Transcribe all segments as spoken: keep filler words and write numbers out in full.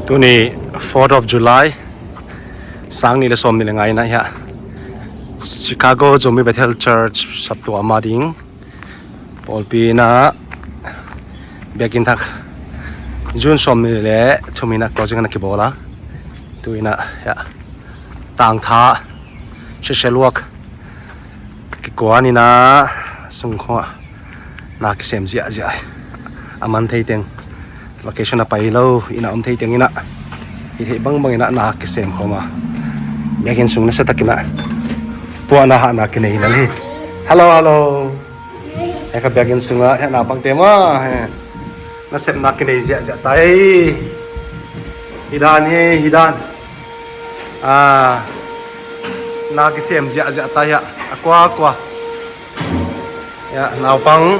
Tuni fourth of July, sang nih le sawm nih le nga in ah hiah Chicago Zomi Bethel Church saptuam a ding pawlpi in ah biakinn thak June sawm nih le thum in ah closing in ah kibawl a, tu in ah hiah tangtha sese luak kikuan in ah sung khawngah na kisem ziahziah a, man thei teng, vacation a pai lo in ah om thei teng in ah, i theih bangbang in ah na kisem khawm a, biakinn sung nasiatak in ah puahna hahna kinei lel hi. Hello, hello. Hei, ka biakinn sungah hiah naupangte maw, hei, nasepna kinei ziahziah ta ei. Hi dan hi, hi dan. Ah, na kisem ziahziah ta hiah, a kuakua. Hiah naupang,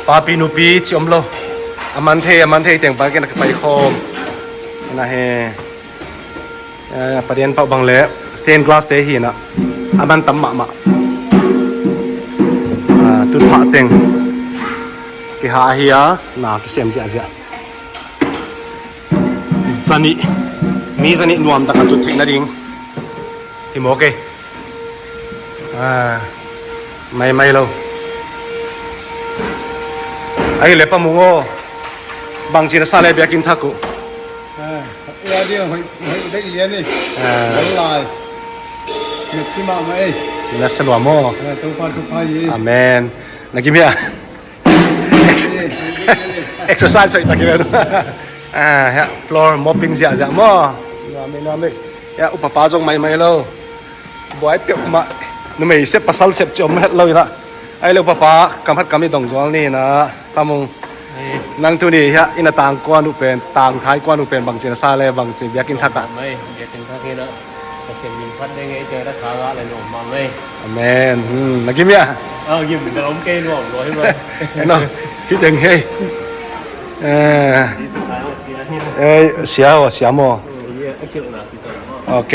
papi nupi ci om lo. A man thei, a man thei teng bangin a kipai khawm. Na he. Eh, padian pah bang le stained glass te hi in ah, a man tam mahmah. Ah, tutphah teng kihah ahi a, na kisem ziahziah. Zanih, mi zanih nuamtak a tut theih nading hi mawk ei. Ah, maimai lo. Ahi le Pa Mung aw, bangci na sa le biakinn thak uh? Ah, ua dia hoih, hoih dek lian ei. Ah. Wallai. Nep ki mahmah ei. Na sa lua maw? Ah, Topa thupha hi ei. Amen. Na kim hia? Ei, ei, ei, ei. Exercise hoih tak hi ven. Ah, hiah floor mopping ziahziah maw? Nuam ei, nuam ei. Hiah upapa zong maimai lo. Buai peuhmah, numei sep pasal sep ci om het lo in ah. Ahi le upapa, kam khat kam nih dong zual ni in ah, Pa Mung. Ei. Nang tuni hiah inn a tang kuan uh pen, tangtha i kuan uh pen bangci na sa le, bangci biakinn thak ah? Nuam ei, biakinn thak hi in ah. Pasian min phat ding ei, te da tha ngah le nuam mahmah ei. Amen. Hmm, na gim hia? Ah, gim, na om kei nuam lua hi mah. No, hi teng hei. Eh. Hi tu kai sia hi. Eh, sia aw, sia maw? Oh, yeah, a kilh na. Ok.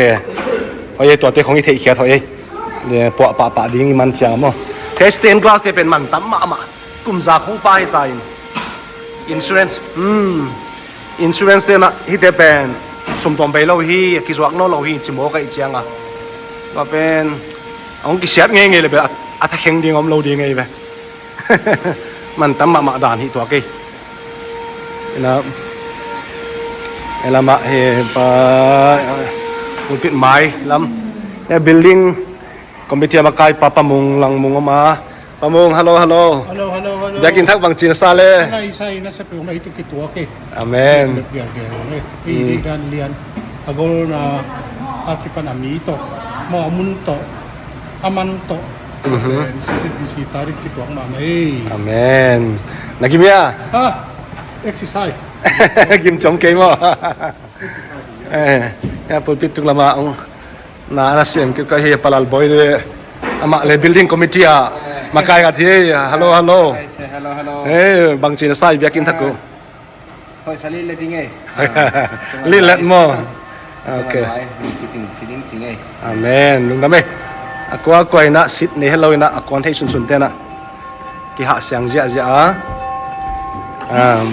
Hoih ei, tuate khong i theihkhiat hoih ei. Puah pahpah ding i man ciang maw. Kei stained glass te pen man tam mahmah. Kum za khong pha hi ta in. Insurance. Hmm. Insurance te na hite pen sum tuam bei lo hi, kizuak nawn lo hi, ci mawk ahih ciang a. Tua pen hong kisiat ngeingei le bel a, a thakheng ding om lo ding ei ve. Man tam mahmah dan hi tua kei. Ina, ina mah hi pa, pulpit mai lam. Ya, building committee a makai pa Pa Mung Lang Mung om a. Pa Mung, hello, hello. Hello, hello, hello. Biakinn thak bangci na sa le? Ala i sa i na sa pe ma hi tu kituak ei. Amen. Biak, biak, biak, eh. Hmm. Ei, dan lian. A golna, a kipan a mi tawh. Maw a mun tawh. A man tawh. Mhm. Amen. Sisi, sisi tarik kituak mahmah ei. Amen. Na gim hia? Ha? Exercise. Gim ciam kei maw. Eh, ya pulpit tung lama ong na, na siam kei ka hi, Palal Boy de. Amah le building committee a makai ngat hi. Hello, hello. Hi, say hello, hello. Eh, bangci na sa i biakinn thak uh? Hoih sa lih le ding ei. Lih let maw? Ok. Kiting, kiting cing ei. Amen. Lungdam ei. A kuakua in ah sit nei het lo in ah, a kuan thei sunsun te in ah kihah siang ziahziah a. Um,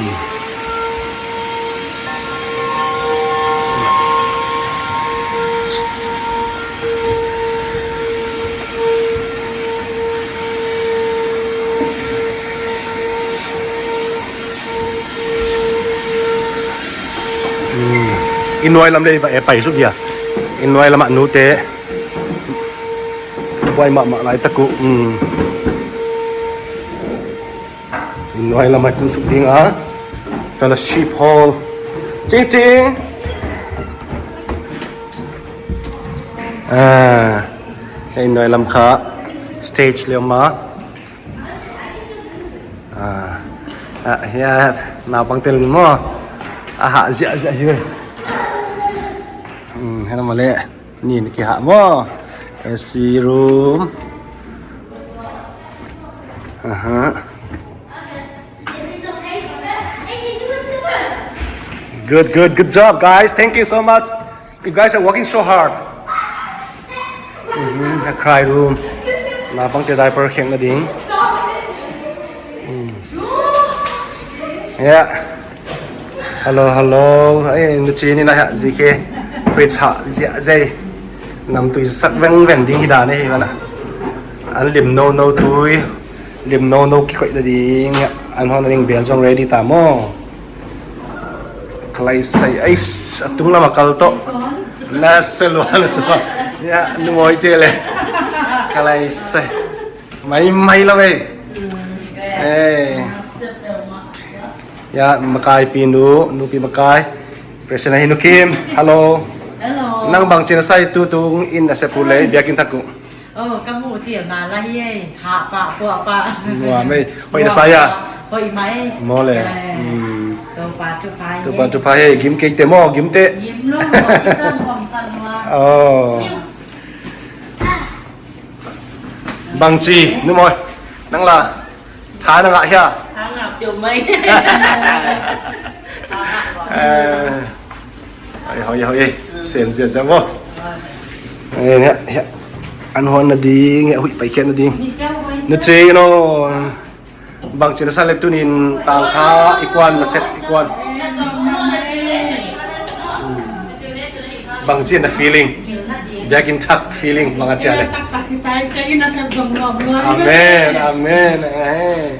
Inn nuai lam le i va e pai suk dia. Inn nuai lamah nute buai mahmah laitak uh. Inn nuai lamah tung suk ding a, fellowship hall. Cing cing. Ah, inn nuai lam kha stage liam a. Ah, ah, hiah naupang tel ni maw? A hah ziahziah hi ve. Hmm, hena mah leh nin kihah maw? A C room. Aha. Good, good, good job, guys. Thank you so much. You guys are working so hard. Mm-hmm. A cry room. Naupangte diaper khek nading. Mm. Yeah. Hello, hello. Ei, nu ci ni na ha, zi ke. Fridge ha, zi a zei. Nam tui sak veng veng ding hi dan ei, hi mana. An lim no no tui. Lim no no ki koi da ding. An hon ding bel zong ready ta mo. Kalai sai, ais, a tung lama kal to. Na se lua, na se lua. Ya, nu moi te le. Kalai sai. Mai, mai lo ei. Ei. Ya, makai pi nu, nu pi makai. President hi nu Kim. Hello. Hello. Nang bang cina sai tu tu in a se pule, biakin taku. Oh, kamu cil na la hi ei. Ha pa, pa, pa. Wah, mai. Hoi na sai ya. Hoi mai. Mo le. Eh. Hmm. Tu pa, tu pa. Tu pa, tu pa ei. Gim kei te mo, gim te. Gim lo, mo, isan, kong san wa. Oh. Bangci, nu moi. Nang la. Tha na ngah hia. Tha ngah piau mai. Eh. Hoi, hoi, hoi. Sem zia zia mo. Eh, hia, hia. An hon na ding, hia, hui pai kia na ding. Nu ci, no. Bangci na sa le tunin tangtha i kuan na sep i kuan. Bangci na feeling. Biakin thak feeling bang a cia le. Amen, amen. Eh.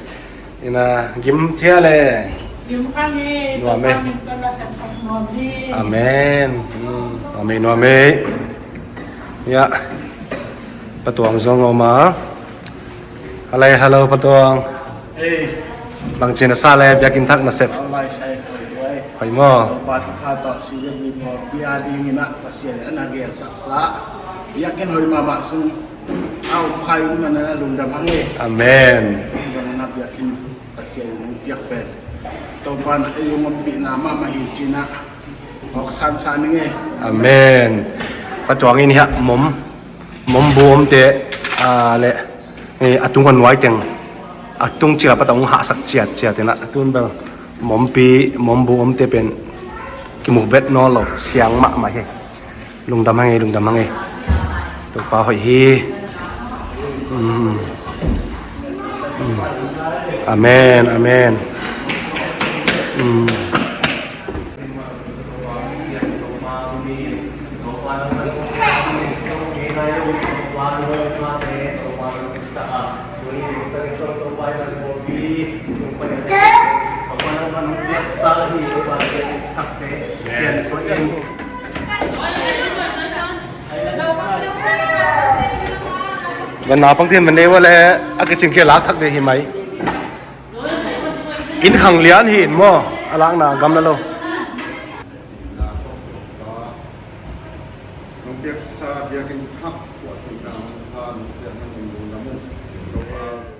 Ina gim thia le. Nuam e. Amen. Hmm. Amen, nuam e. Ya. Patuang zong om a. Halai, hello, Patuang. Ei. Bangci na sa le, biakin thak na sep. Halai sai, hoi, hoi. Hoi mo. Topa thupha tawh si zep ni mo, pia ding ina Pasian ana gen saksa. Biakin hoi mama sung. Au, khai ung ana lungdam hang e. Amen. Bang ana biakin Pasian ung piak pen. Topa na ei ung pi na mama hi cina. Hok san san ing e. Amen. Patuang in hia mom. Mom bu om te, ah, le, eh, a tung a nuai teng, a tung cila pata ung hahsak ciat ciat ina, a tun bel, mom pi, mom bu om te pen, kimu vet no lo, siang mah mah he. Lungdam hang e, lungdam hang e. Topa hoih hi. Mm. Mm. Amen, amen. Mm. Van naupang thin van nei ua le a kicing kia lak thak ding hi mai. Inn khang lian hi in maw, a lakna gamla lo. Nong piaksa biakinn thak, tua tina hong pha, nong piak hong lungdam uh.